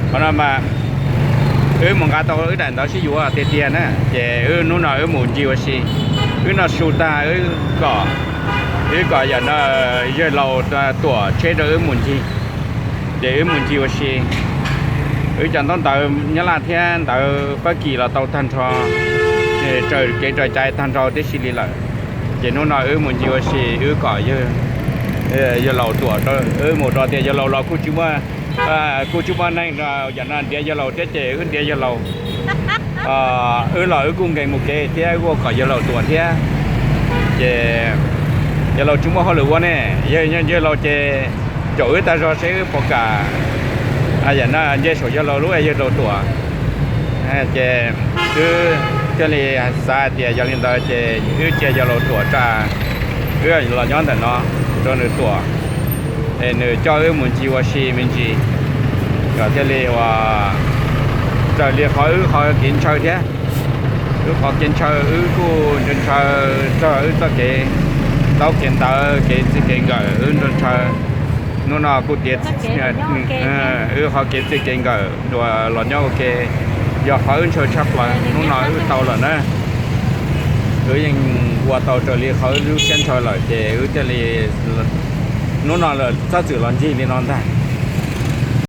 Qhov no mas wb mus nqa tau wb daim ntawv sib yuav tiag tiag na, ces wb hnub no wb mus ncig ua si. Wb noj su tag wb kom, wb kom yawm no yawg laus tuam tsheb rau wb mus ncig, ces wb mus ncig ua si. Wb cov ntaub ntawv Nyab Laj thiab ntawv Fab Kis los tau tag nrho, raws kev raws cai tag nrho tib si li lawm. Ces hnub no wb mus ncig ua si, wb kom yawg laus tuam, wb mus rau tias yawg laus los kuj tsis muaj, kuj tsis muaj neeg yam no ntiav yawg laus thiab ces wb ntiav yawg laus. Wb los wb kuj nkees mus kev thiab wb kuj kom yawg laus tuam thiab. Ces yawg laus tsis muaj hauj lwm ua ne, yawg, yawg laus ces caum wb tag zog seb wb puas kam yam no nce saum yawg laus lub es yawg laus tuam. Ces wb thiaj li xav hais tias yog li ntawd ces wb cia yawg laus tuam tso, wb los nyob ntawm no rau nws tuam, es nws coj wb mus ncig ua si me ntsis, kom thiaj li ua raws li qhov wb qhov kev ntshaw thiab. Wb qhov kev ntshaw wb kuj ntshaw ntshaw txog wb txoj kev taub kev ntawv kev txij kev nkawm wb ntshaw ntshaw. Hnub no kuj tias wb qhov kev txij kev nkawm dua los nyob ua ke, yog qhov wb ntshaw tshaj plaws hnub no wb tau lawm na. Wb yeej ua tau raws li qhov wb lub siab ntshaw lawm ces wb thiaj li hnub no lawm txhob txwm los ncig li no ntag.